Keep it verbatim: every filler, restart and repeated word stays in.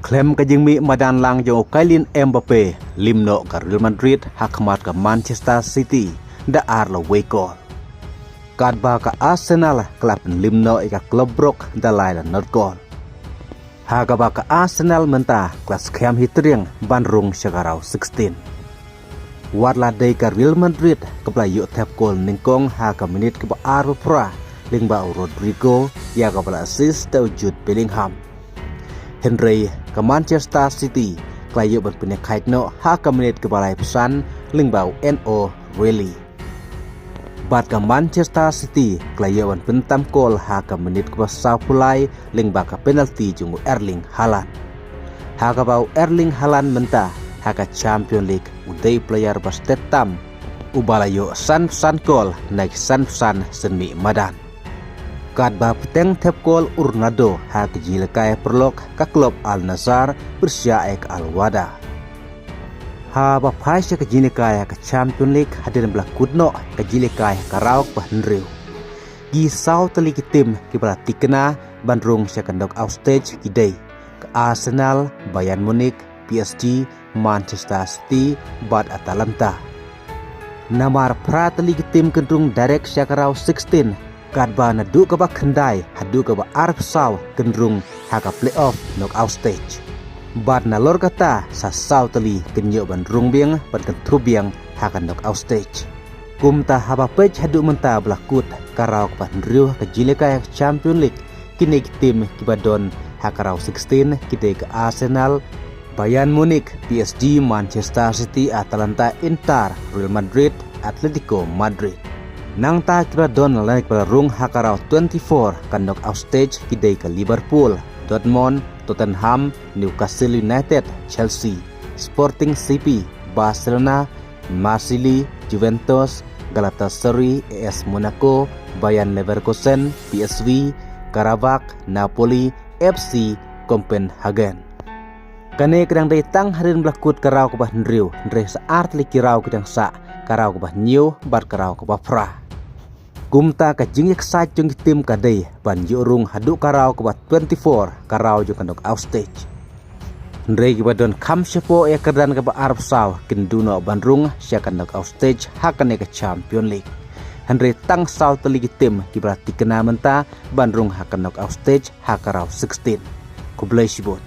Khlem ka jingmih madan lang jong u Kylian Mbappe, lim noh ka Real Madrid ha khmat ka Manchester City da ar la wei kol. Katba ka Arsenal ka la pynlim noh ïa ka klub brok da lai la nod kol. Ha kaba ka Arsenal mynta ka la skhem hi triang ban rung sha ka round sixteen. Wat la dei ka Real Madrid kaba la ïoh thep kol nyngkong ha ka minit kaba arphew phra lyngba u Rodrygo, ïa kaba la assist da u Jude Bellingham. Hynrei ka Manchester City ka la ïoh ban pynïakhaid noh ha ka minit kaba laiphew san lyngba u Enzo Reilly. Bad ka Manchester City ka la ïoh ban pyntam kol ha ka minit kaba sawphew lai lyngba ka penalty jong u Erling Haaland. Ha kaba u Erling Haaland mynta ha ka Champions League u dei player ba stet tam, uba la ïoh sanphew san kol na ki sanphew san sien mih madan. Katba bteng thep kol u Ronaldo ha ka jingïalehkai paralok ka klub Al Nassr pyrshah ïa ka Al Wahda. Haba phai sha ka jingïalehkai ha ka Champions League hadien ba la kut noh ka jingïalehkai ha ka round kaba hynriew, ki saw tylli ki tim kiba la thikna ban rung sha ka knockout stage ki dei ka Arsenal, Bayern Munich, P S G, Manchester City bad Atalanta. Namar phra tylli ki tim kin rung direct sha ka round sixteen, katba naduh kaba khyndai haduh kaba arphew saw kin rung ha ka playoff knockout stage. Bad nalor kata sa saw tylli kin ïoh ban rung biang ban kynthup biang ha ka knockout stage. Kumta haba peit haduh mynta ba la kut ka round kaba hynriew ha ka jingïalehkai ha ka Champions League, kine ki tim kiba don ha ka round sixteen ki dei ka Arsenal, Bayern Munich, P S G, Manchester City, Atalanta, Inter, Real Madrid, Atletico Madrid. Nangta kiba la don lane kiba la rung ha ka round twenty-four ka knockout stage ki dei ka Liverpool, Dortmund, Tottenham, Newcastle United, Chelsea, Sporting C P, Barcelona, Marseille, Juventus, Galatasaray, A S Monaco, Bayern Leverkusen, P S V, Qarabag, Napoli, F C Copenhagen. Kane ka dang dei tang hadien ba la kut ka round kaba hynriew, hynrei sa ar tylli ki round ki dang sah, ka round kaba hynñiew bad ka round kaba phra. Kumta ka jingïaksaid jong ki tim ka dei ban ïoh rung haduh ka round kaba twenty-four, ka round jong ka knockout stage. Hynrei kiba don kham shapoh ïa ka kyrdan kaba arphew saw kin duh noh ban rung sha ka knockout stage ha kane ka Champions League. Hynrei tang saw tylli ki tim kiba la thikna mynta ban rung ha ka knockout stage ha ka round sixteen. Khublei shibun.